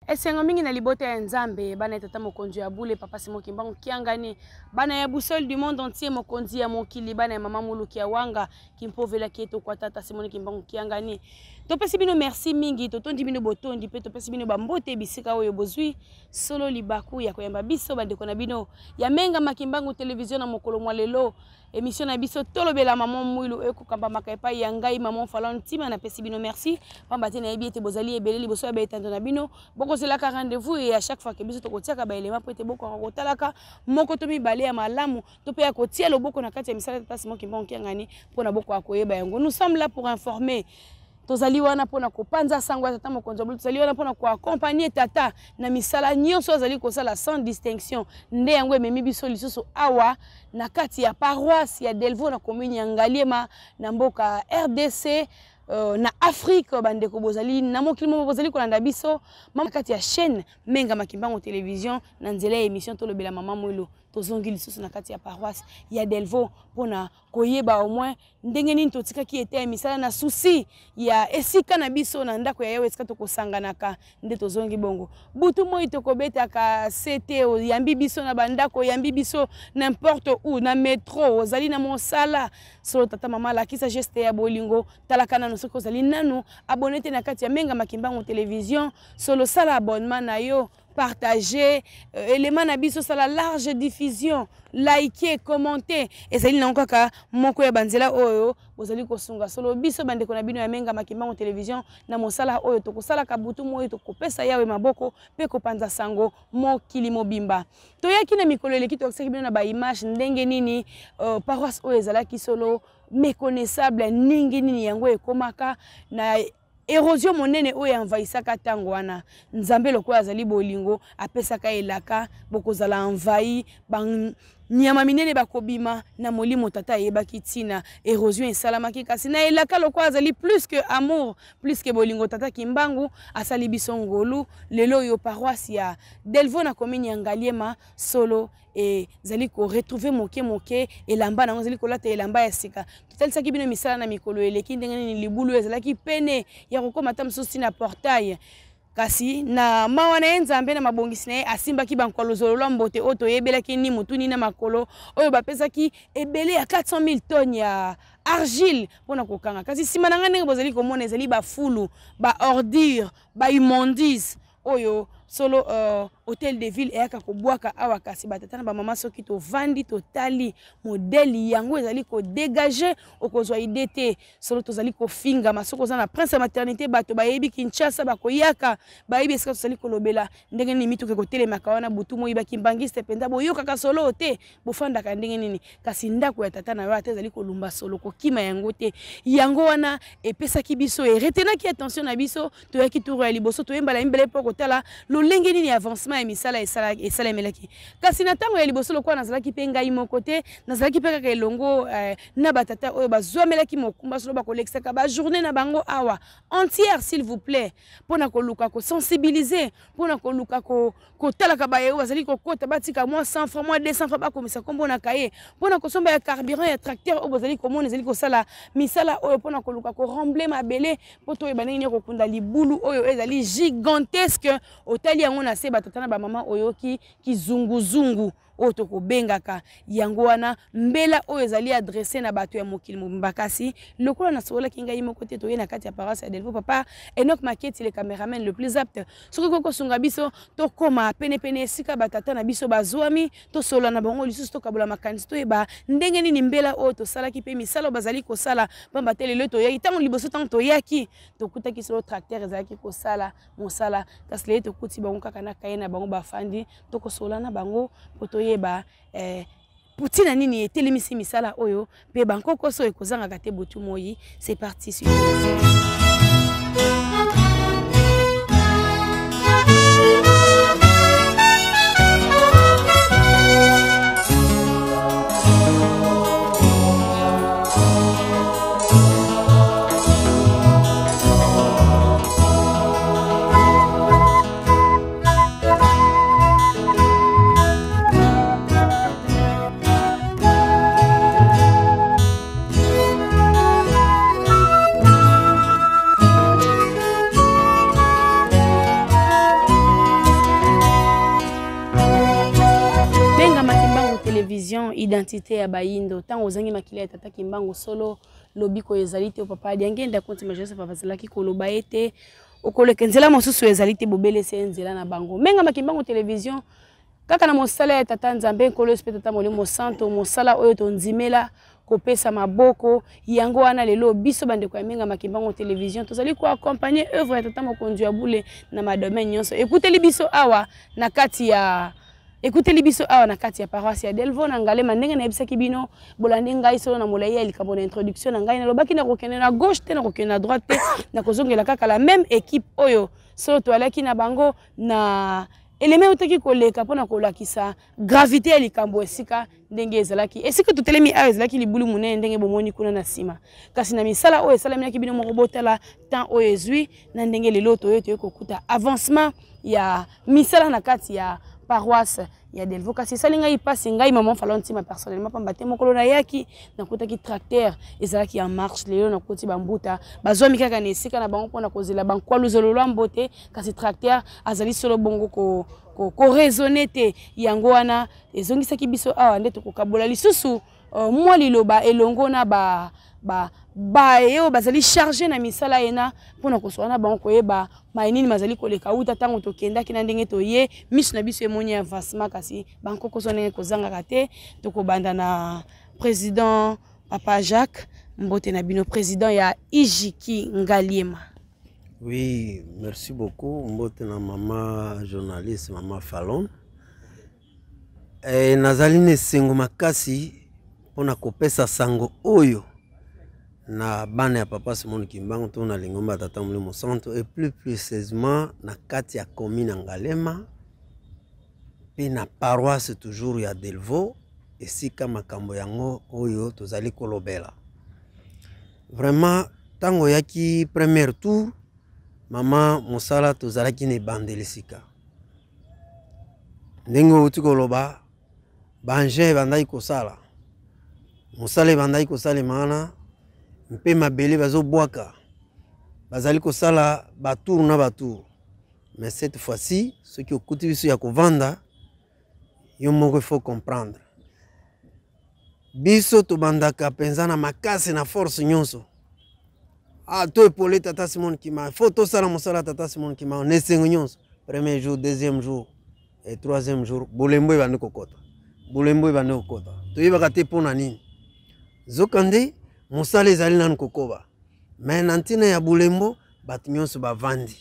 Esengo mingi na libota ya Nzambe, bana ya tata mokonzi ya bule, papa Simon Kimbangu Kiangani, bana ya boussole du monde entier, mokonzi ya mokili, bana ya mama Muluki ya Wanga, Kimpovela Kieto kwa tata Simon Kimbangu Kiangani. Topesi bino merci mingi, totondi bino botondi pe topesi bino bambote bisika oyo bozui solo libaku ya koyamba biso bandeko na bino ya Menga Makimbangu television na mokolo mwa lelo. Emission na biso tolobela maman Mwilu ekokambamaka epai ya ngai maman Falon Ntima. Napesi bino merci pamba te nayebi ete bozali ebele liboso ya baetando na bino, bokozelaka rendez-vous et à chaque fois que biso tokotiaka ba éléments po ete bokoka kotalaka moko to mibale ya malamu to pe ya kotia loboko na kati ya misala tata Simon Kimbangu Kiangani mpona bokoka koyeba yango. Nous sommes là pour informer. Tozali wana mpona kopanza sango ya tata mokonzi ya bulu, tozali wana mpona koaccompagner tata na misala nyonso azali kosala sans distinction. Nde yango ememi biso lisusu awa na kati ya paroisse ya Delvaux na commune ya Ngaliema na mboka RDC, na Afrique. Bandeko bozali na mokili moko bozali kolanda biso mama kati ya chaîne Menga Makimbangu Télévision na nzela ya émission Tolobela Mama Mwilu. Tozongi lisusu na kati ya paroisse ya Delvaux mpona koyeba au moins ndenge nini totikaki ete ya misala na souci ya esika na biso na ndako ya Yawe esika tokosanganaka. Nde tozongi bongo butu moi tokobetaka sete, oyambi biso na bandako, oyambi biso n'importe où, na metro, ozali na mosala. Solo tata mama alakisa geste ya bolingo, talaka nanu soki ozali nanu abonné te na kati ya Menga Makimbangu Télévision, solo sala abonnement na yo, partager élément na biso, sala large diffusion, liker, commenter. Ezali nango kaka moko ya banzela oyo bozali kosunga solo biso bandeko na bino ya Menga Makimbangu Télévision na mosala oyo tokosalaka butu moyi, tokopesa Yawe maboko pe kopanza sango mokili mobimba. Toyaki na mikolo eleki, tolakisaki bino na ba image ndenge nini paroisse oyo ezalaki solo méconnaissable, ndenge nini yango ekomaka na érosion monene oyo envahissaka ntango wana. Nzambe lokola azali bolingo apesaka elaka bokozala envahi, ba nyama minene bakobima na molimo. Tata ayebaki ntina érosion esalamaki, kasi na elaka lokola azali plus que amour, plus que bolingo, tata Kimbangu asali biso ngolu. Lelo oyo paroisse ya Delvaux na commune ya Ngaliema solo ezali ko retrouver moke moke elamba nango, ezali kolata elamba ya sika. Totalisaki bino misala na mikolo eleki ndenge nini libulu ezalaki pene ya kokoma ata mosusu na portail, kasi na mawa na ye Nzambe na mabongisi na ye asimbaki bankwalozolo lwa mbote oyo toyebelaki ni motu ni na makolo, oyo bapesaki ebele ya 400 000 tonnes ya argile mpona kokanga. Kasi nsima na ngai ndenge bozali komona ezali bafulu, ba ordure, ba immondice oyo solo hôtel de ville eyaka kobwaka awa. Kasi batata na bamama, soki tovandi totali modèle yango ezali kodégage, okozwa idée te. Solo tozali kofingama. Soki oza na prince ya maternité, bato bayebi Kinshasa bakoyaka, bayebi esika tozali kolobela ndenge nini mituka ekotelemaka wana butu moyi. Bakimbangiste mpenza boyokaka solo te, bofandaka ndenge nini? Kasi ndako ya tata na yo ata ezali kolumba, solo kokima yango te. Yango wana epesaki biso, eretenaki attention na biso. Toyaki tour ya liboso, toyembala mibale mpo kotala lolenge nini avancement ya misala esalemelaki. Kasi na ntango ya liboso, lokola nazalaki mpe ngai moko te, nazalaki mpe kaka elongo na batata oyo bazwamelaki mokumba solo bakolekisaka bajournée na bango awa entière, s'il vous plaît, mpona koluka kosensibiliser, mpona koluka kotalaka baye oyo bazali kokota, batika mwa 100 francs, mwa 200 francs, bakomisa nkombo na kaye mpona kosomba ya carburant ya tracteur oyo bozali komona ezali kosala misala oyo, mpona koluka koremblayer mabele mpo toyeba ndenge nini kokunda libulu oyo ezali gigantesque. Otali yango na se, batata na bamama, oyoki kizunguzungu oyo tokobengaka yango wana mbela oyo ezali adressé na bato ya mokili mobimba. Kasi lokola nasololaki ngai moko te, toye na kati ya paroisse ya Delvaux. Papa Enoch Maketi, le cameraman le plus apte, soki okoki kosunga biso tokóma penepene esika batata na biso bazwami, tosolola na bango lisusu, tokabola makanisi, toyeba ndenge nini mbela oyo tosalaki mpe misala oyo bazali kosala. Pamba te lelo toyaki ntango liboso, ntango toyaki tokutaki solo tracteur ezalaki kosala mosala, kasi lelo tokuti bango kaka na kaye na bango bafandi. Tokosola na bango mpo toyeba ntina nini etelemisi misala oyo mpe bankokoso ekozangaka te butu moyi. C'est parti sur Identité ya bayindo, ntango ozangi makila ya tata Kimbangu, solo lobiko ezali te. Papa Diangenda Kuntima Joseph azalaki koloba ete okoleka nzela mosusu ezali te, bobele se nzela na bango. Mengama Kimbangu Television, kaka na mosala ya tata Nzambe Nkolo Yesu mpe tata Molimo Santo, mosala oyo tondimela kopesa maboko yango wana. Lelo biso bandeko ya Mengama Kimbangu Television tozali koaccompagner œuvre ya tata mokonzi ya bule na madomaine nyonso. Ekuteli biso awa na kati ya ekuteli biso awa na kati ya paroisse ya Delvaux na Ngalema. Ndenge nayebisaki bino, bolandi ngai solo na molai ya likambo na introduction na ngai, nalobaki nakokende na gauche te, nakokende na droite te, nakozongela kaka la même équipe oyo solo toalaki na bango na eleme eutaki koleka mpona kolakisa gravité ya likambo. Esika ndenge ezalaki, esika totelemi awa ezalaki libulu monene ndenge bomoni kuna na nsima. Kasi na misala oyo esalemelaki, bino moko botala temps oyo ezwi na ndenge lelo toye kokuta avancement ya misala na kati ya paroisse ya Delvaux. Kasi esali ngai mpasi, ngai mama Falon Ntima personnellement, pamba te mokolo nayaki nakutaki tracteur ezalaki en marche. Lelo nakuti bambuta bazwami kaka na esika na bango mpona kozela bankwalu lwambo te, kasi tracteur azali solo bongo ko koraisonner te. Yango wana ezongisaki biso awa nde tokokabola lisusu mwa liloba elongo na ba ba baye oyo bazali charge na misala yena, mpona kosola na bango, koyeba maye nini bazali koleka uta ntango tokendaki na ndenge toye. Miso na biso emoni avancement, kasi bankokoso ndenge kozangaka te. Tokobanda na président papa Jacques. Mbote na bino, président ya Ijiki Ngaliema. Oui, merci beaucoup. Mbote na mama journaliste, mama Falon. Nazali na esengo makasi mpona kopesa sango oyo na bana ya papa Simon Kimbangu to na lingomba ya tata Molimo Santo, et plus précisément na kati ya commune ya Ngalema mpe na paroisse toujours ya Delvaux, esika makambo yango oyo tozali kolobela. Vraiment, ntango oyaki premier tour, mama, mosala tozalaki na ebandeli sika. Ndenge outi koloba, baengin ebandaki kosala mosala, ebandaki kosalema wana mpe mabele bazobwaka, bazali kosala batour na batour. Mais cette fois-ci, soki okuti biso ya kovanda, yo moko il faut comprendre, biso tobandaka mpenza na makasi, na force nyonso. Ah, to épauler tata Simon Kimbangu, faut tosala mosala tata Simon Kimbangu na esengo nyonso. Premier jour, deuxième jour et troisième jour, bolembo ebandi kokota, bolembo ebandi kokota. Toyebaka te mpo na nini. Zokande mosala ezali nanu kokoba, mais na ntina ya bolembo, bato nyonso bavandi.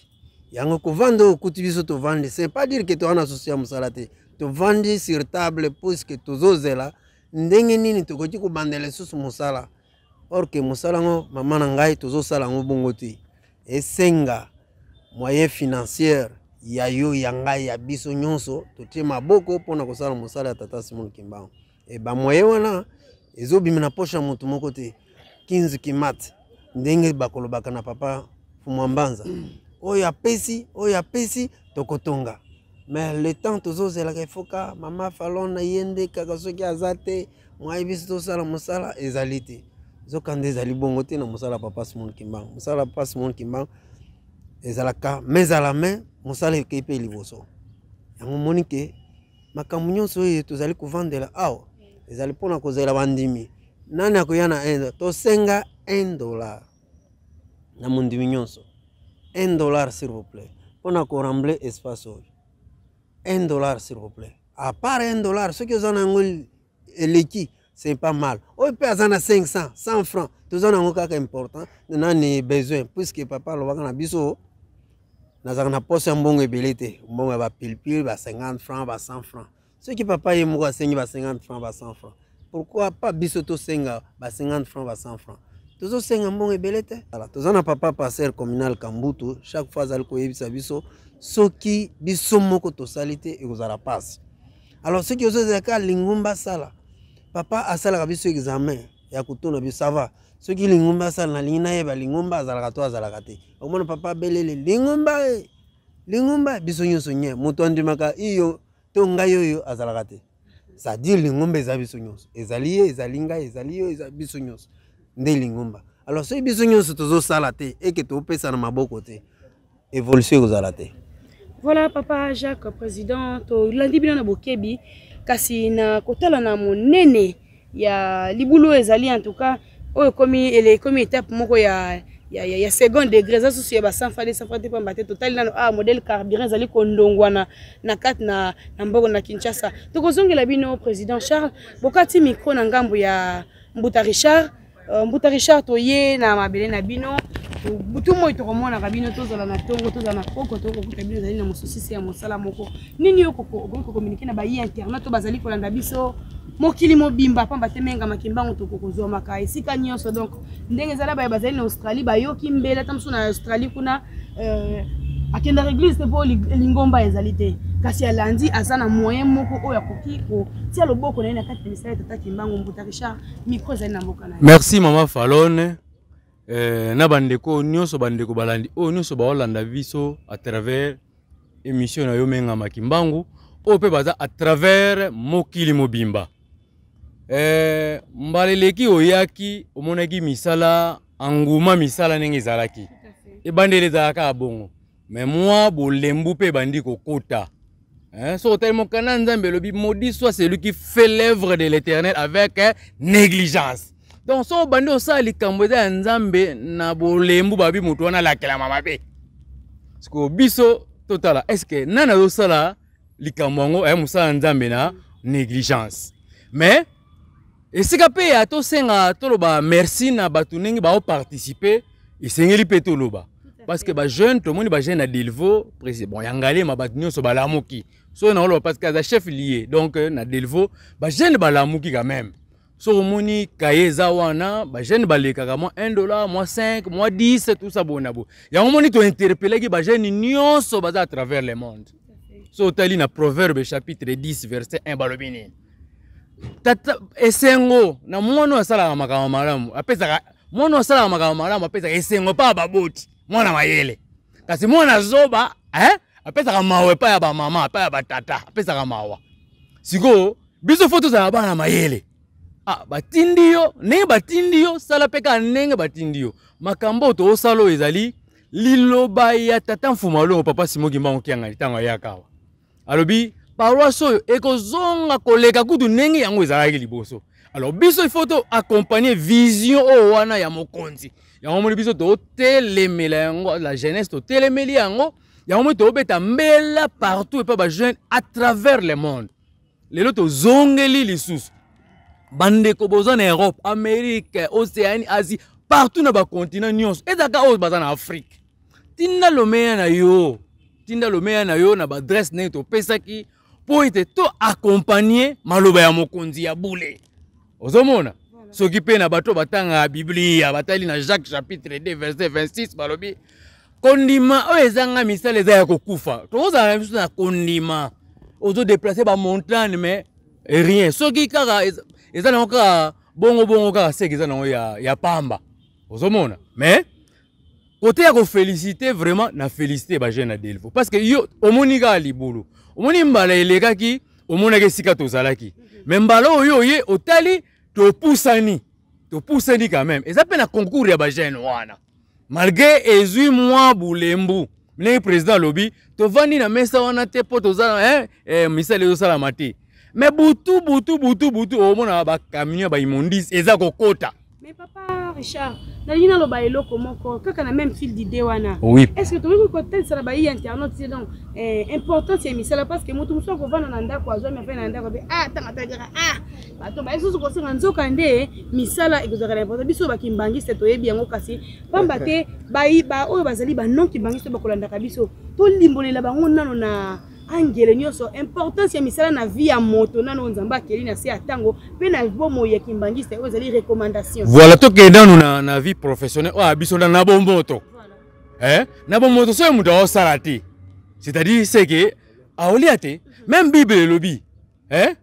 Yango kovanda oyo okuti biso tovandi, c'est pas dire que toza na souci ya mosala te. Tovandi sur table puisque tozozela ndenge nini tokoki kobandela lisusu mosala. Or que mosala yango, mama na ngai, tozosala yango bongo te. Esenga moyen financière ya yo, ya ngai, ya biso nyonso totie maboko mpona kosala mosala ya tata Simon Kimbangu. E bamoyen wana ezobima na poche ya motu moko te. Kinzu kimat, ndenge bakolobaka na papa Fumwa Mbanza, oyo apesi, oyo apesi, tokotonga. Mais le temps tozozelaka efoka mama Falon na ye nde kaka soki aza te, mwaye biso tosala mosala ezali te. Zokanda ezali bongo te na mosala papa Simon Kimbangu. Mosala papa Simon Kimbangu ezalaka main à la main, mosala ekei mpe liboso. Yango moni ke makambo nyonso oyo tozali kovandela awa ezali mpona kozela bandimi. Nani akoya na 1? Tosenga 1 dollar na mondimi nyonso, 1 dollar s'il vous plaît, mpona koremblayer espace oyo. 1 dollar s'il vous plaît. À part 1 dollar, soki oza na yango eleki, c'est pas mal. Oyo mpe aza na 500, 100 francs, toza na yango kaka. Important nani besoin, puisque papa alobaka na biso: nazalaka na poso ya mbongo ebele te, mbongo ya bapilipili, ba 50 francs, ba 100 francs. Soki papa ye moko asengi ba 50 francs, ba 100 francs, pourquoi pas biso tosenga ba 50 francs, ba 100 francs? Tozosenga mbongo ebele te. Toza na papa pasteur communal Kambutu, chaque fois azali koyebisa biso: soki biso moko tosali te, ekozala mpasi. Alors soki ozozela kaka lingomba asala, papa asalaka biso examen ya kotuna biso: ça va? Soki lingomba asala, nalingi nayeba lingomba azalaka to azalaka te. Okomona papa abelele: "Lingomba e, lingomba!" Biso nyonso nye, moto andimaka iyo to ngai oyo azalaka te. C'est-à-dire lingomba eza biso nyonso, ezali ye, ezali ngai, ezali yo, eza biso nyonso nde lingomba. Alors soki biso nyonso tozosala te, eke topesa na maboko te, évolution ekozala te. Voilà, papa Jacques, président, tolandi bino na bokebi, kasi na kotala na monene ya libulu oyo ezali, en tout cas oyo ekomi ekomi étape moko ya second degré, eza susu ya ba 100 francs, 200 francs te, pamba te totali nano ah modèle carburant ezali kondongwana na kati na mboka na Kinshasa. Tokozongela bino, président Charles, bokati micro na ngambo ya Mbuta Richard. Mbuta Richard, toye na mabele na bino butu moi, tokomonaka bino, tozala na ntongo, tozala na poko, tokokuta bino ezali na mosusisi ya mosala moko. Nini yo okoki kocommuniquer na bayi internet to bazali kolanda biso mokili mobimba? Pamba te Menga Kimbangu tokokozwamaka esika nyonso. Donc ndenge ezala, baye bazali na Australie bayoki mbela, ata mosusu na Australie kuna akendaka église te mpo lingomba ezali te, kasi alandi, aza na moyen moko oyo akoki kotia loboko na ye na kati ya misala ya tata Kimbangu. Mbuta Richard, micro ezali na mboka na ye. Merci, mama Falone. Na bandeko nyonso, bandeko balandi oyo nyonso baolanda biso à travers émission na yo Menga Kimbangu, oyo mpe baza à travers mokili mobimba. Mbala eleki oyaki, omonaki misala anguma, misala ndenge ezalaki ebandeli, ezalaka ya bongo, mais mwa bolembu mpe ebandi kokota. Hein, soki otali mokanda Nzambe elobi: "Maudit soit celui qui fait l'œuvre de l'Éternel avec négligence." Donc soki obandi osala likambo eza ya Nzambe na bolembu, babi moto wana alakelama mabe. Sikoyo biso totala, est ce que nani azosala likambo yango aya mosala Nzambe na négligence? Mais esika mpe ya tosenga, toloba merci na bato ndenge baoparticiper, esengeli mpe toloba, parce que bajeune, tomoni bajeune na Delvaux, président, bon, ya Ngalema, bato nyonso balamuki. Soki naoloba, parce que aza chef lié, donc na Delvaux bajeune balamuki quand même. Soki omoni kaye eza wana, bajeune balekaka mwa 1 dollar, mwa 5, mwa 10, tout ça. Bona bo yango moni tointerpellaki bajeune nyonso baza à travers le monde. So otali na Proverbe chapitre 10 verset 1, balobi nini? Tata esengo na mwana oyo asalaka makambo malamu, apesaka, mwana oyo asalaka makambo malamu apesaka esengo epai ya baboti, mwana mayele. Kasi mwana zoba, eh? Apesaka mawa epai ya bamama, epai ya batata, apesaka mawa. Sikoyo biso faut tozala bana mayele. Ah, batindi yo ndenge batindi yo, sala mpe kaka ndenge batindi yo. Makambo oyo toosala oyo ezali liloba ya tata Mfuma Olongo, papa Simon Kimbangu Kiangani. Ntango ayaka awa, alobi paroisse oyo ekozonga koleka kutu ndenge yango ezalaki liboso. Alors biso il faut to accompagner vision oyo wana ya mokonzi. Yango moni biso totelemela yango, la jeunesse totelemeli yango. Yango moni tobeta mbela partout epa bajeune à travers le monde. Lelo tozongeli lisusu bandeko boza na Europe, Amérique, Océanie, Asie, partout na bacontinent nyonso, ezalaka oyo baza na Afrique, tinda lomeya na yo, tinda lomeya na yo na baadresse ndenge topesaki, mpo ete to accompagner maloba ya mokonzi ya bule. Ozomona, soki mpe na bato batangaka Biblia, batali na Jacques chapitre 2 verset 26, balobi kondima oyo ezanga misala eza ya kokufa. Tokozala na biso na kondima, ozodéplacer bamontagne, mais rien, soki kaka eza nango kaka bongo bongo kaka, seke eza nango ya pamba. Ozomona, mais côté ya koféliciter, vraiment na féliciter bajeune na Delvaux, parce que yo omoni kaka libulu, omoni mbala elekaki, omonaki esika tozalaki, mais mbala oyo oye otali, topusani, topusani quand même. Eza mpe na concours ya bajeune wana, malgré ezwi mwa bulembu. Ndenge président alobi, tovandi na mesa wana te mpo toza misala ezosalama te, mais butu butu butu butu omona bacamion ya baimmondices eza kokota. Mais papa Richard, nalingi naloba eloko moko kaka na même fil d'idée wana. Oui. Est ce que tokoki kotalisa na bayi internaute te donc importance ya misala? Parce que moto mosusu akovanda na ndako, azwami afai na ndako, abe ah, ntango atalaka, ah, bato baye susu kosenga. Nzoka nde misala ekozalaka na importance. Biso bakimbangiste toyebi yango, kasi pamba te ba oyo bazali banon kimbangiste bakolandaka biso, tolimbolela bango nano na angele nyonso importance ya misala na vie ya moto nano Nzambe akeli na se ya ntango mpe na bomoi ya kimbangiste oyo ezali recommandation. Voilà, tokende nanu na vie professionnelle oyo ya biso na bomoto, eh? Na bomoto, soki moto aosala te, c'est-à-dire c'est que aolia te. Même Bible elobi, eh?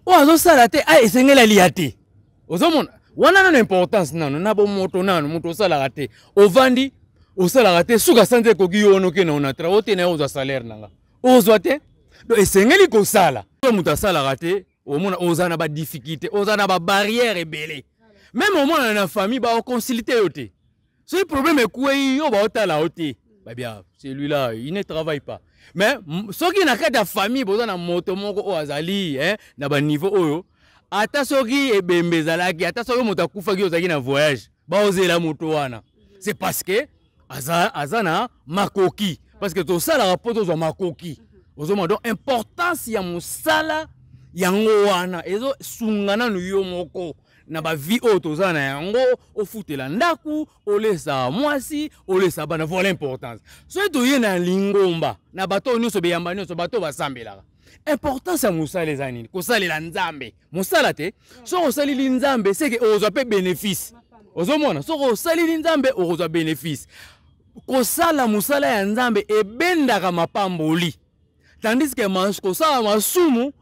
Oyo azosala te, ah, esengeli alia te. Ozomona wana nano importance nano na bomoto nano. Moto osalaka te, ovandi osalaka te, suka sanza ekoki, yo wana okende na travail te, na yo ozwa salaire na nga ozwa te. Donc esengeli kosala. So moto asalaka te, omona oza na badifficulté, oza na babarrière ebele. Même omona na famille baoconsulter yo te. Soki problème ekwei yo, baotala yo te, babia celui-là il ne travaille pas. Mais soki na kati ya famille boza na moto moko oyo azali eh, na baniveau oyo, ata soki ebembe ezalaki, ata soki moto akufaki, ozalaki na voyage, baozela moto wana. C'est parce que aza na makoki, parce que tosalaka mpo tozwa makoki. Ozomona donc importance ya mosala yango wana ezosunga nanu yo moko na bavie oyo toza na yango, ofutela ndako, olesa mwasi, olesa bana. Voilà importance. Soki toye na lingomba, na bato oyo nyonso, beyamba nyonso, bato oyo basambelaka, importance ya mosala eza nini? Kosalela Nzambe. Mosala te, soki osaleli Nzambe, seke okozwa mpe bénéfice. Ozomona, soki osaleli Nzambe, okozwa bénéfice. Kosala mosala ya Nzambe ebendaka mapamboli, tandis que kosala masumu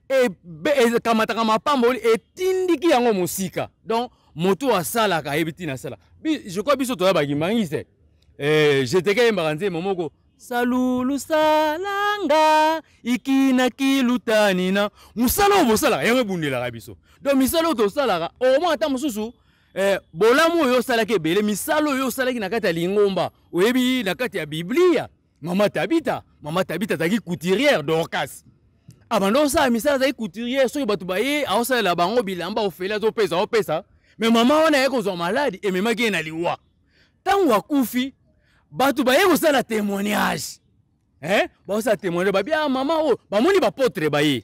ekamataka mapamboli, etindiki yango mosika. Donc moto asalaka ayebi ntina asala. Je crois biso toya bakimbangiste jeteke ayembaka nzembo moko: "Salulu salanga ikina kilutanina." Mosala oyo bosalaka, yango ebundelaka biso. Donc misala oyo tosalaka, okomona ata mosusu bolamu oyo osalaki ebele, misala oyo osalaki na kati ya lingomba. Oyebi, na kati ya Biblia, mama Tabita, mama Tabita azalaki couturière. Dorcas abanda osala misala, azalaki couturière. Soki bato baye, aosalela bango bilamba ofele, azopesa, aopesa. Mais mama wana aye kozwa maladi, ememaki ye na liwa. Ntango akufi, bato baye kosala témoignage, eh? Baosala témoignage, babi: "Ah, mama oyo." Bamoni baapôtre, baye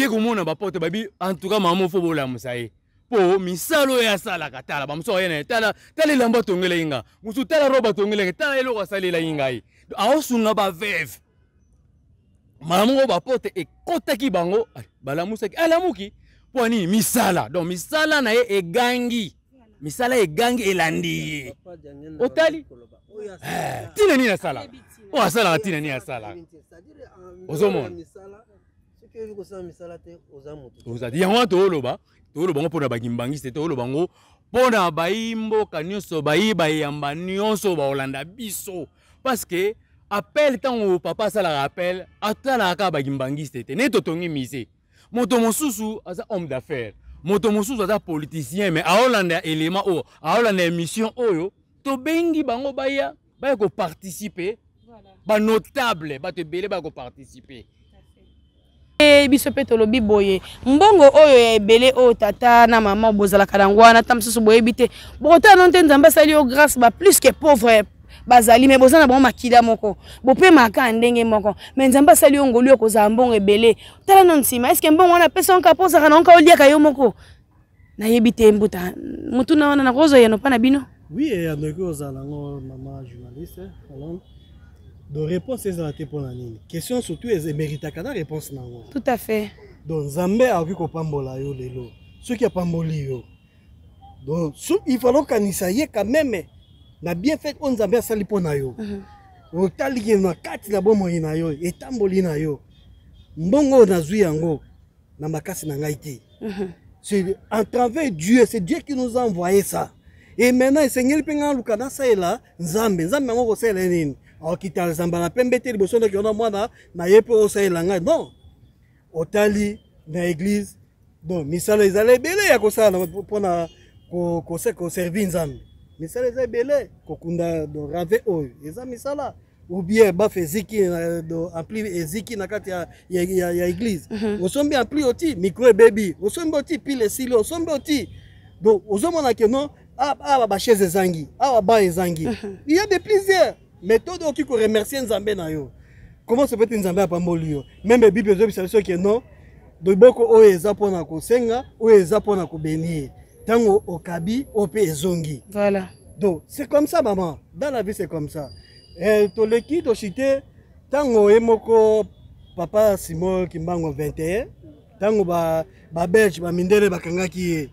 komona baapôtre, babi: "En tout cas, mama, faut bolamusa ye mpo misala oyo asalaka. Tala bamosusu aye na ye, tala, tala elamba atongelaki nga mosusu, tala robe atongelaki, tala eloko asalelaki ngai, aosunga baveuve." Mbala moko baapôtre ekɔtaki bango, balamusaki, alamuki. Mpo nini? Misala. Donc misala na ye egangi, misala egangi, elandi ye. Otali ntina nini asalaka, oyo asalaka, ntina nini asalaka. Ozomona yango wana tooloba ngo mpona bakimbangisi te, tooloba ngo mpona bayi mboka nyonso, bayi bayamba nyonso baolanda biso, parce que appel, ntango papa asalaka appel, atalaka kaka bakimbangisi te. Nde totongi musée, moto mosusu aza homme d'affaires, moto mosusu aza politicien, mais aolanda élément oyo, aolanda émission oyo, tobengi bango baya koparticiper, banotable, bato ebele baya koparticiper. Biso mpe tolobi boye: mbongo oyo ya ebele oyo tata na mama bozalaka nango wana, ta mosusu boyebi te, bokotala no te. Nzambe asali yo grâce, ba plus que pauvre bazali, mais boza na bango makila moko, bopemaka ndenge moko. Mais Nzambe asali yo ngolu ya kozala mbongo ebele. Tala no nsima, est-ce mbongo wana apesa nka mpo ozalaka na nka oliaka yo moko? Nayebi te, mbuta, motuna wana nakozwa yano mpa na bino. Oui, eyanoki kozala yango, mama journaliste. Alors donc réponse ezala te. Mpona nini? Question surtout eméritaka na réponse nango. Tout à fait. Donc Nzambe akoki kopambola yo lelo. Soki apamboli yo, donc il fallait okanisa ye quand même na bienfait oyo Nzambe asali mpo na yo. Otaliki na kati na bomoi na yo, etamboli na yo, mbongo oyo nazwi yango na makasi na ngai te. C'est en travers Dieu, c'est Dieu qui nous a envoyé ça. Et maintenant esengeli mpe ngai aluka nasalela Nzambe. Nzambe yango kosalela nini? Akokita zamba na pembe te liboso ndaki ona mwana na ye mpe osalela ngai. Non, otali na église, bon, misala ezala ebele ya kosala mpona koservir Nzambe. Misala eza ebele: kokunda do ravin oyo eza misala, ou bien bafe eziki, ampli eziki na kati ya église. Osombi ampli, oti micro ebebi, osombi, oti pile esili, osombi, oti. Donc ozomona ke non, awa bachaise ezangi, awa ba ezangi. Il y a de plusieurs méthodes okoki koremercier Nzambe na yo. Comment se peut Nzambe apamboli yo? Même Bible ezobisa biso ke non, loboko oyo eza mpona kosenga, oyo eza mpona kobénir. Ntango okabi, oyo mpe ezongi. Voilà. Donc c'est comme ça, maman, dans la vie c'est comme ça. Toleki toshite ntango ye moko papa Simon Kimbango 21, ntango babelge, bamindele bakangaki ye,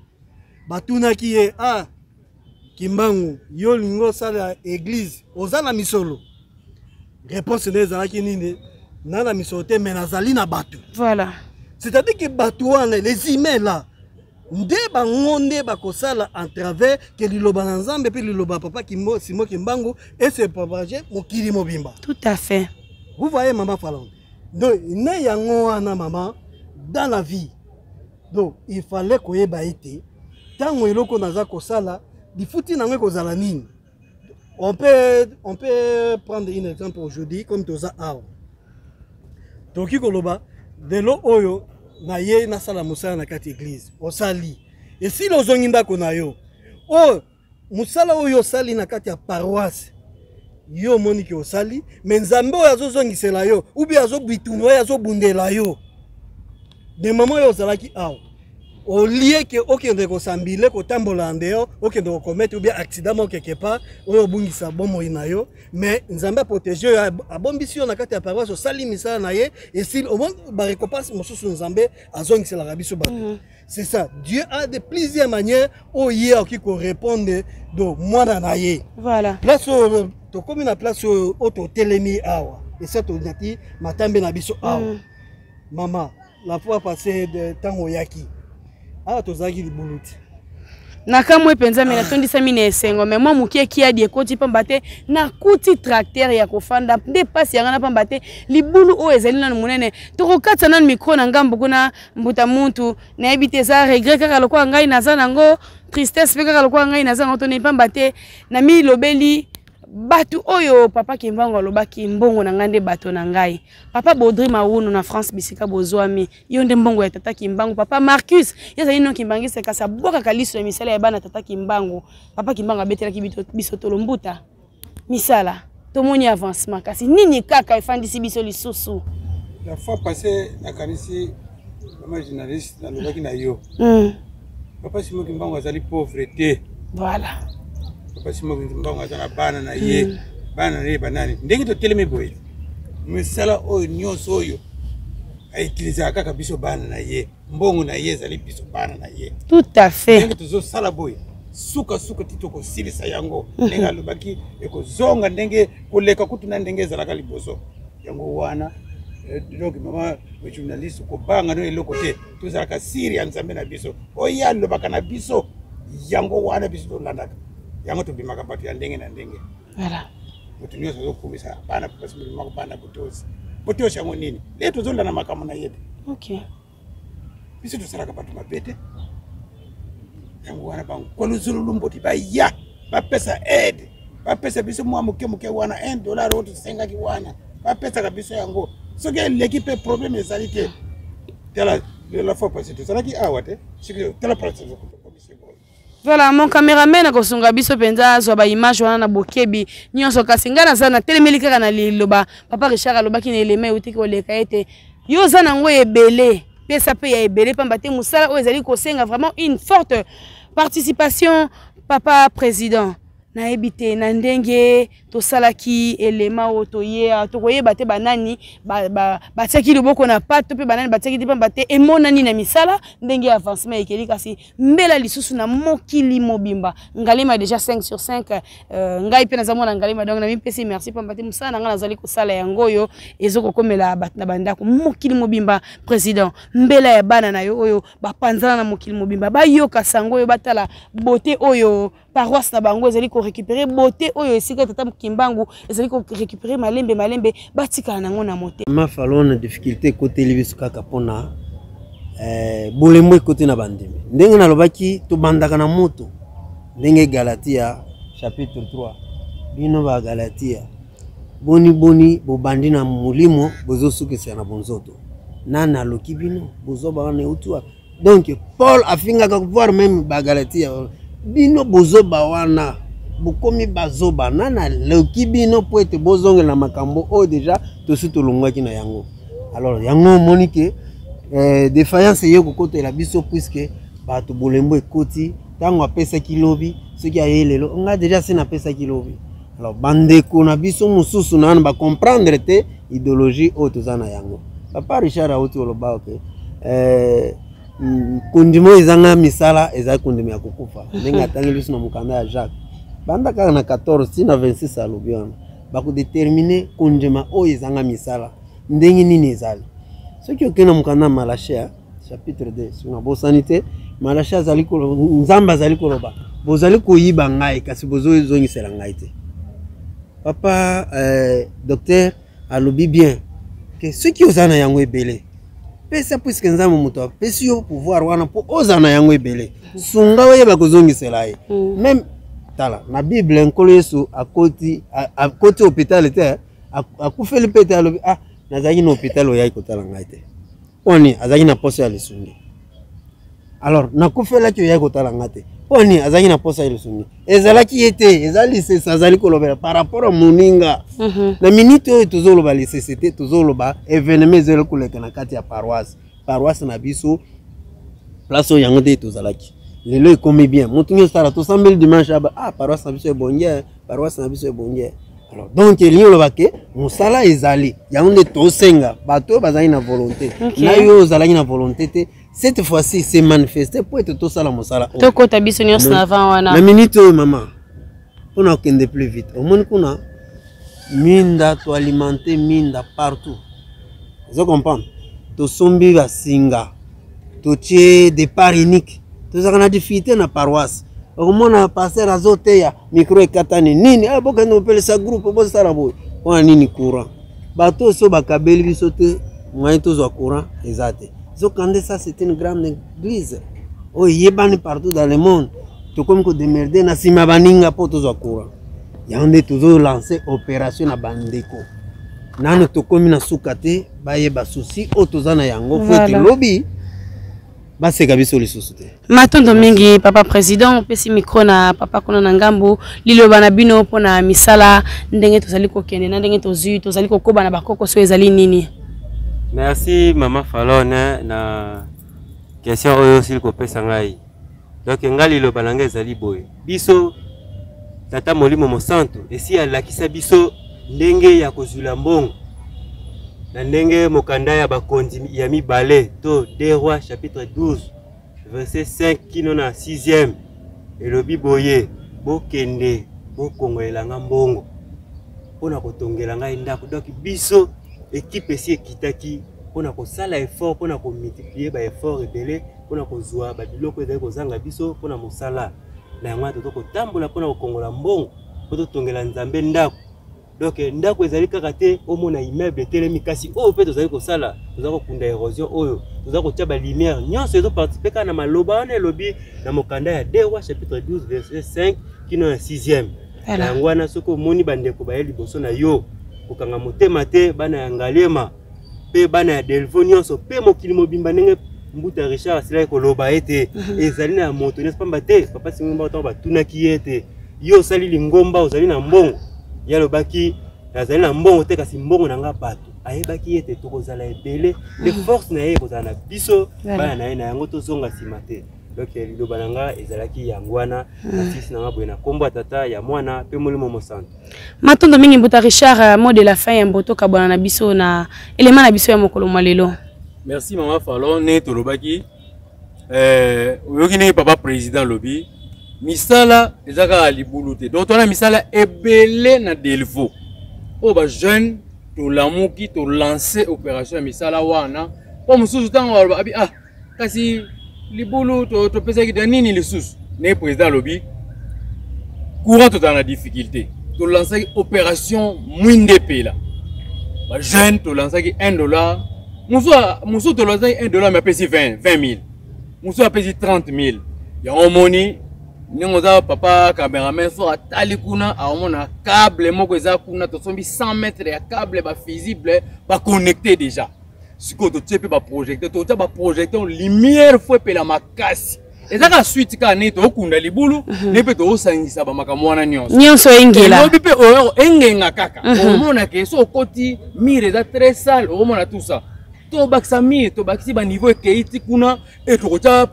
batunaki ye: "Ah, Kimbangu, yo olingi osala église, oza na misolo?" Réponse nde ezalaki nini? "Na misolo te, mais nazali na bato." Voilà. C'est-à-dire que bato wana, les humains là, nde bango nde bakosala en travers ke liloba na Nzambe mpe liloba papa Simon Kimbangu ese propage mokili mobimba. Tout à fait. Vous voyez, mama Falonde, donc ne yango wana, mama, dans la vie, donc il fallait koyeba ete ntango eloko naza kosala, lifuti nango ekozala nini. On peut prendre un exemple aujourd'hui, comme toza awa. Tokoki koloba lelo oyo na ye nasala mosala na kati eglise, osali esili, ozongi ndako na yo, oyo mosala oyo osali na kati ya paroisse, yo omoni ke osali, me Nzambe oyo azozongisela yo ubi azobitumba oyo azobundela yo de mama oyo ozalaki awa, olie ke okende kosambile, kotambola ndeyo, okende kokomete ou bien accident moko quelque part oyo obungisa bomoi na yo, mais Nzambe aprotege yo, abombisi yo na kati ya paroisse, osali misala na ye, esili, omoni barécompense mosusu Nzambe azongiselaka biso bato. C'est ça, Dieu a de plusieurs manières oyo ye akoki korépondre do mwana na ye. Voilà. Place oyo tokomi, na place oyo oyo totelemi awa, esa tonyati matambe na biso awa. Mama, la fois passée de ntango oyaki awa, tozalaki libulu ti. Nakamwe mpenza, me natondisami na esengo, me mwa moke kiadi ekoti, pamba te nakuti tracteur ya kofanda nde mpasi yanga na, pamba te libulu oyo ezali nanu monene. Tokokatisa nanu micro na ngambo kuna. Mbuta muntu, nayebi te, eza regret kaka lokola ngai naza nango, tristesse mpe kaka lokola ngai naza nango, toni, pamba te namilobeli bato oyo papa Kimbangu alobaki: "Mbongo na ngai nde bato na ngai." Papa Baudry Mawunu na France, bisika bozwami, yo nde mbongo ya tata Kimbangu. Papa Marcus, ye azali no kimbangiste, kasi abwakaka liso ya misala ya bana tata Kimbangu. Papa Kimbangu abetelaki biso tolo. Mbuta, misala tomoni avancement, kasi nini kaka efandisi biso lisusu? La fois passée, nakanisi, mama journaliste, nalobaki na yo, Papa Simon Kimbangu azali pauvre te. Papa Simon Kimbangu aza na bana na ye. Bana na ye banani? Ndenge totelemi boye, misala oyo nyonso oyo autilisaka kaka biso bana na ye. Mbongo na ye ezali biso bana na ye. Tout à fait. Ndenge tozosala boye, sukasuka ti tokosilisa yango ndenge alobaki, ekozonga ndenge koleka kutu na ndenge ezalaka liboso. Yango wana, donc mama journaliste, kobanga no eloko te. Tozalaka siri ya Nzambe na biso oyo alobaka na biso, yango wana biso tolandaka yango, tobimaka bato ya ndenge na ndenge. Moto nyonso azokumisa bana pasi moko, bana botosi. Botosi yango nini? Lelo tozolanda makambo na ye te. Biso tosalaka bato mabe te. Yango wana bankolozolulu mboti baya bapesa aide, bapesa biso mwa moke moke wana, 1 dollar oyo tosengaki wana, bapesaka biso yango. Soki eleki mpe, problème ezali te. Tala, la fois passée tozalaki awa te, soki tala place tokomisi boye. Voilà, mon caméraman akosunga biso mpenza azwa baimage wana na bokebi nyonso. Kasi ngai naza natelemeli kaka na liloba papa Richard alobaki na elema euti koleka, ete yo oza nango ebele, pesa mpe ya ebele, pamba te mosala oyo ezali kosenga vraiment une forte participation. Papa président, nayebi te na ndenge tosalaki elema oyo, toye tokoyeba te banani batiaki loboko na pato mpe banani batiaki te, pamba te emonani na misala ndenge avancement ekeli. Kasi mbela lisusu na mokili mobimba, Ngalema déjà 5 sur 5. Ngai mpe naza mwana Ngalema, donc namipesi merci, pamba te mosala na ngai nazali kosala yango oyo ezokokomela bato na bandako mokili mobimba. Président, mbela ya bana na yo oyo bapanzana na mokili mobimba bayoka sango oyo, batala beauté oyo paroisse na bango ezali korécupérer, beauté oyo esika tata Kimbangu ezali korécupérer malembe malembe, batikala nango na motema. Ma Falone, difficulté ekoteli biso kaka mpona bolembo ekoti na bandimi. Ndenge nalobaki, tobandaka na moto, ndenge Galatia chapitre 3: "Bino Bagalatia, boni boni bobandi na molimo, bozosukisa na bonzoto? Nani aloki bino? Bozoba wana euti wapi?" Donc Paul afingaka, voire même Bagalatia: "Bino bozoba wana, bokomi bazoba, nani aloki bino mpo ete bozongela makambo oyo déjà tosi tolongwaki na yango?" Alors yango omoni ke défaillance eye kokotela biso, puisque bato bolembo ekoti. Ntango apesaki lobi, soki aye lelo, nga déjà se napesaki lobi. Alors bandeko na biso mosusu nanu bacomprendre te idéologie oyo toza na yango. Papa Richard auti koloba oke kondima oyo ezanga misala ezali kondima ya kokufa, ndenge atangi biso na mokanda ya Jacques, banda kaka na 14 ti na 26. Alobi wana bakodéterminer kondima oyo ezanga misala ndenge nini ezali. Soki okei na mokanda ya Malachie chapitre 2, soki nabosani te, Malachie azali, Nzambe azali koloba: "Bozali koyiba ngai, kasi bozozongisela ngai te." Papa docteur alobi bien ke soki oza na yango ebele, pesa, puisque Nzambe moto apesi yo pouvoir wana mpo ozala na yango ebele. Sunga, oyeba kozongisela ye. Même tala na Bible, Nkolo Yesu akoti hôpital te, akufeli mpe te, alobi: "Ah, Nazalaki na hôpital, oyaki kotala ngai te. Mpo nini? Azalaki na posa ya lisungi. Alors nakufelaki, oyaki kotala ngai te. Mpo nini? Azalaki na posa ya lisungi. Ezalaki ye te, eza lisese azali kolobela par rapport ya moninga. Na minute oyo tozoloba lisese te, tozoloba événement ezali koleka na kati ya paroisse na biso, place oyo yango nde tozalaki. Lelo ekomi bien, motu nyonso tala, tosambeli dimanche aba, ah, paroisse na biso ebongi, paroisse na biso ebongi. Alors donc elingi oloba ke mosala ezali, yango nde tosenga bato oyo bazalaki na volonté. Na yo ozalaki na volonté te, cette fois-ci se manifester po ete tosala mosala oyo. Tokota biso nyonso na avant wana. Na minute oyo, mama, mpona kokende plus vite, omoni kuna minda, toalimente minda partout, ozo comprendre? Tosombi basinga, totie départ unique. Tozalaka na difficulté na paroisse, okomona pasteur azoteya, micro ekatani nini, ah, bokende kopelisa groupe, bosala boye. Mpona nini? Courant. Bato oyo so bakabeli biso te, moyen tozwa courant eza te. Zokande, ça c'est une grande église oyo eyebani partout dans le monde. Tokomi kodémerder na nsima baninga mpo tozwa courant. Yango nde tozolance opération na bandeko. Nano tokomi na suka te, bayeba souci oyo toza na yango fo ete lobi baseka biso lisusu te. Matondo mingi, papa président. Opesi micro na papa kuna na ngambo. Liloba na bino mpona misala, ndenge tozali kokende na ndenge tozwi, tozali kokoba na bakoko so, ezali nini? Merci, mama Falone, na question oyo osili kopesa ngai. Donc ngai liloba na ngai ezali boye: biso, Tata Molimo Mosantu esi alakisa biso ndenge ya kozwila mbongo na ndenge mokanda ya Bakonzi ya mibale to 2 Roi chapitre 12 verset 5 kino na 6e elobi boye: "Bokende bokongolela nga mbongo mpona kotongela ngai ndako." Donc biso équipe esi ekitaki mpona kosala effort, mpona komultiplier baeffort ebele, mpona kozwa babiloko ezali kozanga biso mpona mosala na yango wana. Toza kotambola mpona kokongola mbongo mpo totongela Nzambe ndako. Donc ndako ezali kaka te omona immeuble etelemi, kasi oyo mpe tozali kosala, toza kokunda érosion oyo, toza kotia balumière nyonso, ezoparticipe kaka na maloba wana elobi na mokanda ya 2 Roi chapitre 12 verset 5 kino na 6e. Na yango wana, soki omoni bandeko baye liboso na yo, kokanga motema te. Bana ya Ngaliema mpe bana ya Delvaux nyonso mpe mokili mobimba, ndenge mbuta Richard asilaki koloba ete ezali na moto nyonso, pamba te papa Simon ntango batunaki ye ete: "Yo osali lingomba, ozali na mbongo?" Ye alobaki: "Nazali na mbongo te, kasi mbongo na nga bato." Ayebaki ete tokozala ebele nde force na ye ekozala na biso bana na ye. Na yango tozonga nsima te. Donc liloba na nga ezalaki yango wana. Nasisi na nga boye na nkombo ya Tata, ya Mwana mpe Molimo Mosantu. Matondo mingi, mbuta Richard. Mot de la fin ya mboto kabwana na biso na elema na biso ya mokolo mwa lelo. Merci, mama Falon. Ndenge tolobaki, oyoki ndenge papa président alobi, misala eza kaka libulu te. Donc twana misala ebele na Delvaux oyo bajeune tolamuki, tolance opération ya misala wana. Mpo mosusu ntango baloba abi: "Ah, kasi libulu topesaki te, nini lisusu?" Ndenge président alobi, courant tozala na difficulté, tolansaki opération mwinde epela. Bajeune tolansaki 1 dollar, mosusu tolansaki 1 dollar mais apesi 20 000, mosusu apesi 30 000. Yango omoni ndenge oza, papa cameraman, so atali kuna, aomona câble moko eza kuna. Tosombi 100 mètre ya câble, bafusible baconnecte déjà. Sikoyo totie mpe baprojecteur, totia baprojecteur, lumière fo epela makasi. Eza kaka suite kaka ndenge tookunda libulu, nde mpe toosangisa bamakambo wana nyonso. Nyonso engela. Elobi mpe oyo engenga kaka, omona ke so okoti, mur eza très sale, okomona tout ça. Tobakisa mur, tobakisi baniveau, ekei ti kuna e tokotia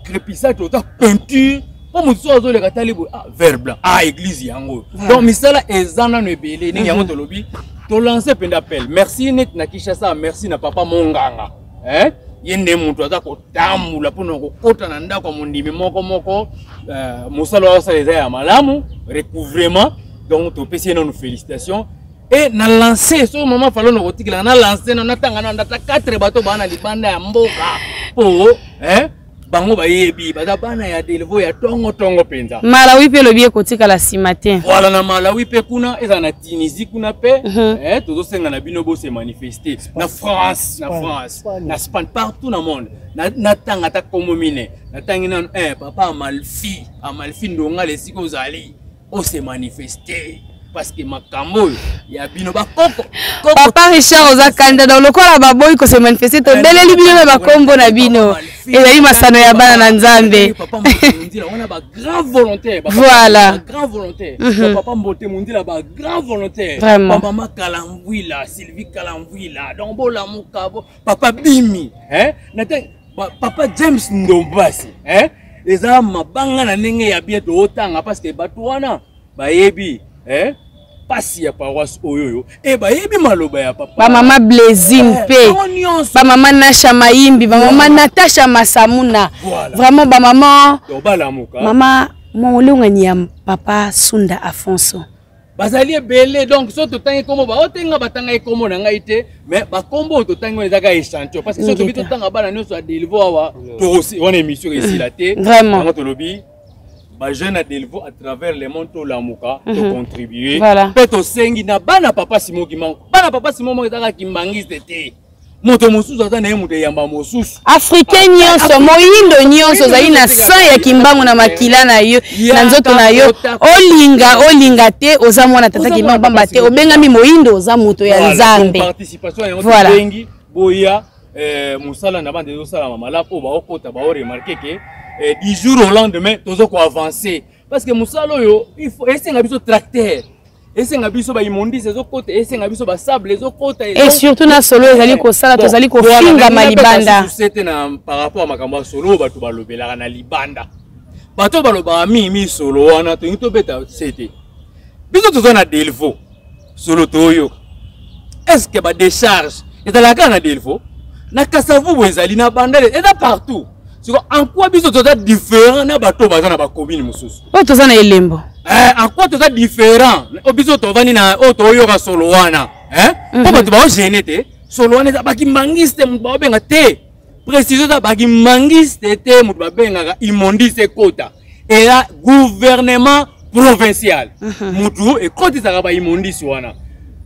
crépissage, tokotia peinture, mpo motu so azoleka, tali boye: "Ah, vert blanc, ah, église yango." Donc misala eza nano ebele. Ndenge yango tolobi, tolance mpenza appel. Merci neti na Kinshasa, merci na papa Monganga, eh? Ye nde moto aza kotambola mpona kokɔta na ndako ya mondimi moko moko. Mosala oyo asala eza ya malamu, recouvrement. Donc topesi ye nano félicitation. E na lance soki mama Falone kotikelaka na lance na natanga na ndata 4 bato baa na libanda ya mboka, mpo eh, bango bayebi baza bana ya Delvaux ya tongo tongo mpenza. Malawi mpe elobi ekotikala nsima te. Voilà, na Malawi mpe kuna, ezala na Tunisie kuna mpe, eh, tozosenga na bino bose manifester na France, na France, na Spagne, partout na monde. Natanga ata kombo mine, natangi nano, eh, papa Amalfi, Amalfi Ndongala, esika ozali, ose manifester. Parce que makambo oyo ya bino bakoko. Papa Richard oza kanda, donc lokola baboyi ko se manifester, tobeleli bino na bakombo na bino. Ezali masano ya bana na Nzambe. Papa Mbote Mundila wana ba grand volontaire. Voilà. Ba grand volontaire. Papa Mbote Mundila ba grand volontaire. Vraiment. Ba mama Kalamvwila, Sylvie Kalamvwila. Donc bolamuka bo papa Bimi, hein? Na papa James Ndombasi, hein? Eza mabanga na ndenge ya bien tootanga parce que bato wana bayebi, eh, pasi ya paroisse oyo oyo e bayebi maloba ya papa. Ba mama Blaisine pe, ba mama Nasha Mayimbi, ba mama Natasha Masamuna. Voilà. Vraiment ba mama. Donc balamuka. Mama molongani ya papa Sunda Afonso. Bazali ebele, donc so totangi kombo ba otenga batanga kombo na ngai te, mais ba kombo oyo totangi wana ezaka échantillon parce que so tobi totanga bana nyonso ya Delvaux awa, tokosi wana émission esila te. Vraiment. Yango tolobi ba jeune à Delvaux à travers le monde tolamuka, to contribuer. Voilà. Pe tosengi na bana papa Simon Kimbangu. Bana papa Simon moko ezaka kimbangiste te. Moto mosusu aza na ye moto eyamba mosusu. Africain nyonso, moyindo nyonso ozali na sang ya Kimbangu na makila na yo, na nzoto na yo. Olinga, olinga te, oza mwana tata Kimbangu pamba te. Obengami moyindo, oza moto ya Nzambe. Participation yango Voilà. tobengi boya, mosala na bande ezosalama malamu oyo baokota, baoremarke ke, du jour au lendemain tozo koavancer parce que mosala oyo il faut esenga biso tracteur, esenga biso ba immondices ezokota, esenga biso ba sable ezokota, Et surtout na solo ezali kosala, Bon, tozali voilà, kofingama ndenge libanda. napesa susu te na par rapport à makambo ya solo oyo bato balobelaka na libanda. Bato balobaka mingi mingi solo wana, tolingi tobeta se te. Biso toza na Delvaux, solo toyoka. Est-ce que ba décharge ezalaka kaka na Delvaux? Na Kasavubu ezali, na Bandale, eza partout. Siko en quoi biso toza différent na bato baza na ba commune mosusu? Oyo toza na elembo. En quoi toza différent? Oyo biso tovandi na oyo toyoka solo wana, hein? Po bato bao gêner te. Solo wana eza bakimbangiste moto baobenga te. Précision eza bakimbangiste te moto babengaka immondice ekota. Eza gouvernement provincial. Moto ekotisaka ba immondice wana.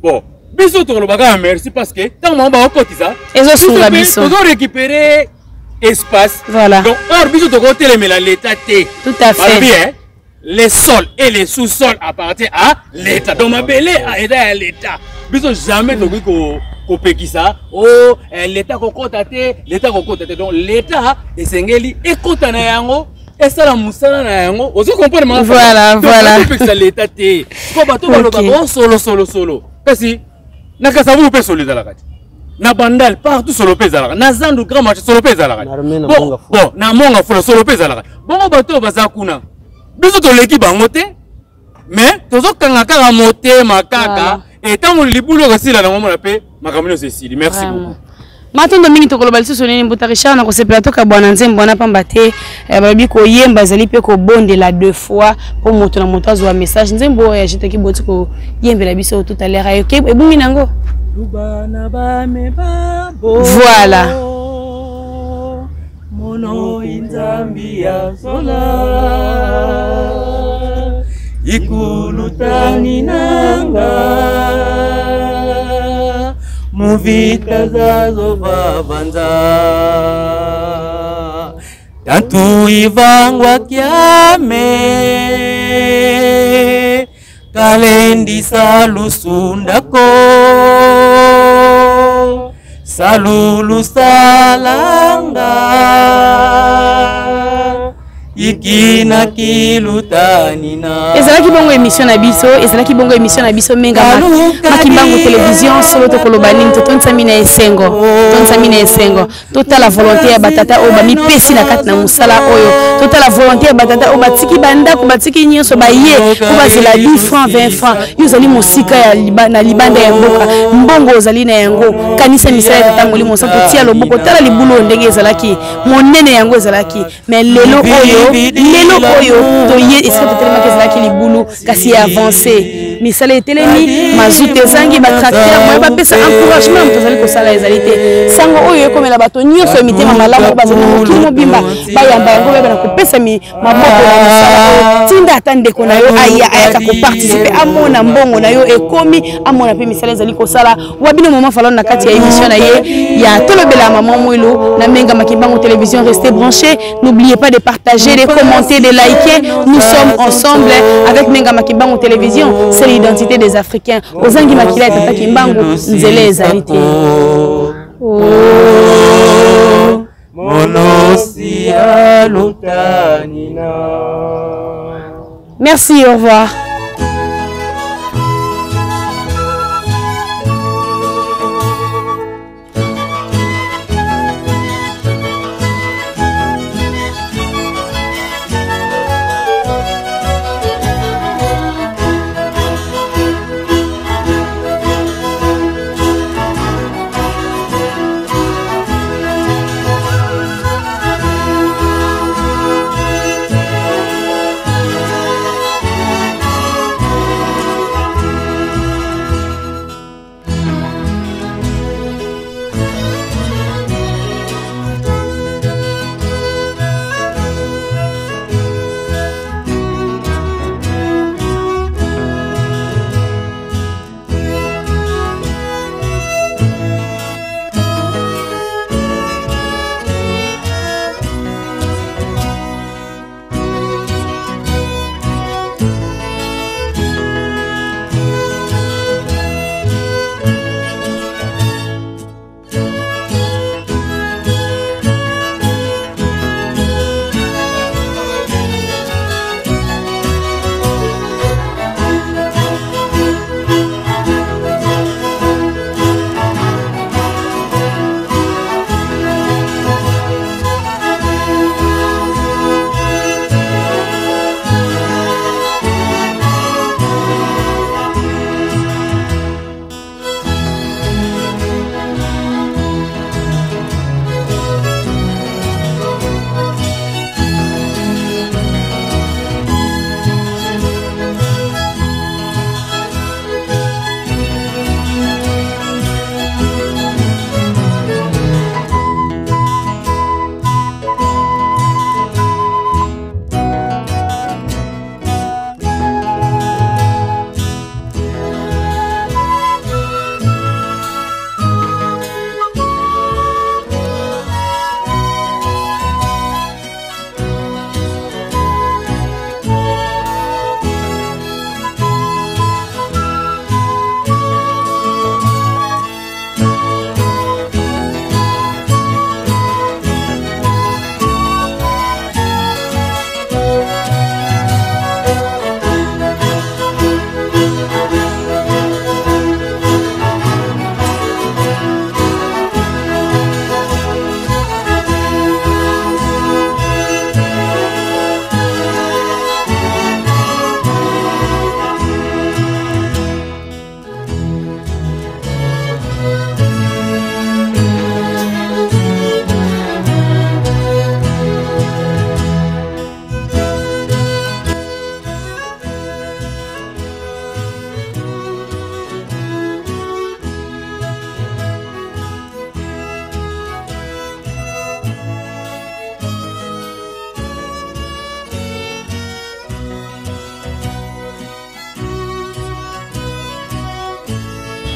Bon, biso tokolobaka ya merci parce que ntango bango bakokotisa, Ezosunga biso mpe biso. tozo récupérer espace. Voilà. Donc, or, biso tokotelemela l'État te. Tout à fait. Balobi, hein, les sols et les sous-sols appartiennent à l'État. Donc, mabele a eza ya l'État. Biso jamais tokoki kopekisa, oh, l'État kokota te, l'État kokota te. Donc, l'État esengeli ekota na yango, esala mosala na yango. Ozo comprendre ma Voilà, Donc, voilà. topekisa l'État te. Ko bato balobaka, oh, solo, solo, solo. Kasi, na Kasavubu mpe solo ezalaka te. Na Bandal, partout solo mpe ezalaka. Na Zandu, Grand Marché, solo mpe ezalaka te. Na Armée, na Bon, Monga Fula. bon, na Monga Fula, solo mpe ezalaka. Bongo bato oyo baza kuna, biso toleki bango te, mais tozokanga kaka motema kaka. Voilà. Et ntango libulu ekosila nango mona mpe makambo nyonso esili. Merci Vraiment. beaucoup. Matondo mingi tokoloba lisusu nini Mbuta Richard na kosepela tokabwana na nzembo wana pamba te, balobi koyemba ezali mpe kobondela deux fois mpo moto na moto azwa message. Nzembo oyo ya Jete Kiboti koyembela biso tout à l'heure ayo ke ebungi nango. Lubana ba me babo. Voilà. Mono inzambi ya sola. Ikulutani nanga. Muvita zazo vavanza. Tantu ivangwa kiame. Kalendi salusundako. Salulu salanga. Ikina kilutanina. Ezalaki bongo émission na biso, ezalaki bongo émission na biso Menga Makimbangu Télévision, solo tokoloba nini, totonisami na esengo, totonisami na esengo. Totala volonté ya batata oyo bamipesi na kati na mosala oyo, totala volonté ya batata oyo batiki bandako, batiki nyonso, baye po bazela 10 francs, 20 francs. Yo ozali mosika ya na libanda ya mboka, mbongo ozali na yango, kanisa misala ya tata Molimo Santu, tia loboko, tala libulu oyo ndenge ezalaki monene, yango ezalaki. Mais lelo oyo, lelo oyo toye esika totelemaki ezalaki libulu, kasi ya avancé, misala etelemi, mazuta ezangi, batracteur moye bapesa encouragement, moto azali kosala ezali te. Sango oyo ekomela bato nyonso ya mitema malamu oyo bazali na mokili mobimba, bayamba yango, bayeba na kopesa maboko na mosala oyo. Tinda ata ndeko na yo aya, ayaka koparticipe, amona mbongo na yo ekomi, amona mpe misala ezali kosala. Wa bino mama Falone na kati ya émission na ye ya Tolobela Mama Mwilu na Menga Makimbangu Télévision. Restez branchés, n'oubliez pas de partager, de commenter, de liker. Nous sommes ensemble avec Menga Makimbangu Télévision. C'est Identité des Africains. Ozangi makila ya tata Kimbangu, nzela ezali te. Oh. Monosi alutanina. Merci, au revoir.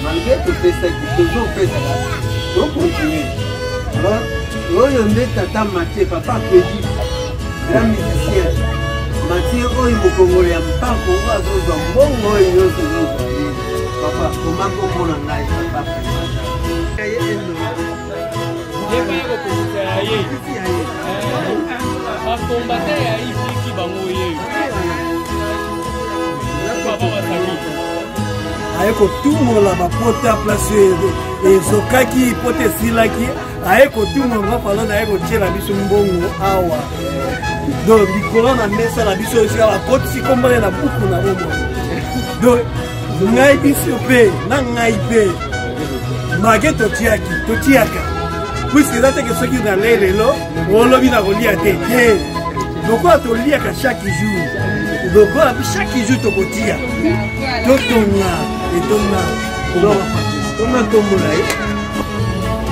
Malgré topesaki, tozopesaka, tocontinue. Alors oyo nde tata Mathieu, papa Pedi, grand musicien Mathieu oyo mokongolo ya mpako oyo azozwa mbongo oyo nyonso ozozwa ye. Papa, koma komona ngai papa. Bakombate ya ifiki bango ye papa basaki aye kotumola bapota place ezokaki pota esilaki, aye kotumola nga falone, aye kotiela biso mbongo awa. Donc likolo na mesa na biso esika bakotisi kombane na buku na bomoi. Donc ngai, biso mpe na ngai mpe make totiaki, totiaka, puisque eza teke soki nalei lelo, olobi na kolia te te. Lokola toliaka chaque jour, lokola chaque jour tokotia, totonga etonga. Tonga tombola ye.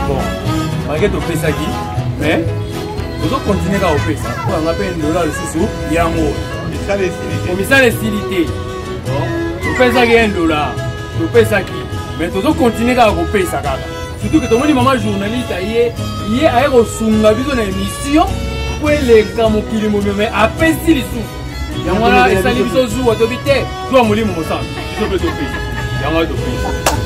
Bon, make topesaki, mais tozokontinue kaka kopesa mpo yanga mpe ndola lisusu yango misala esili te. Topesaki $1, topesaki, mais tozokontinue kaka kopesa kaka, surtout ke tomoni mama journaliste aye, ye aye kosunga biso na émission po eleka mokili mobima, mais apesi lisusu. Yango wana esali biso zuwa, tobi te zuwa molimo mosantu, biso mpe topesi yango wana, topesi.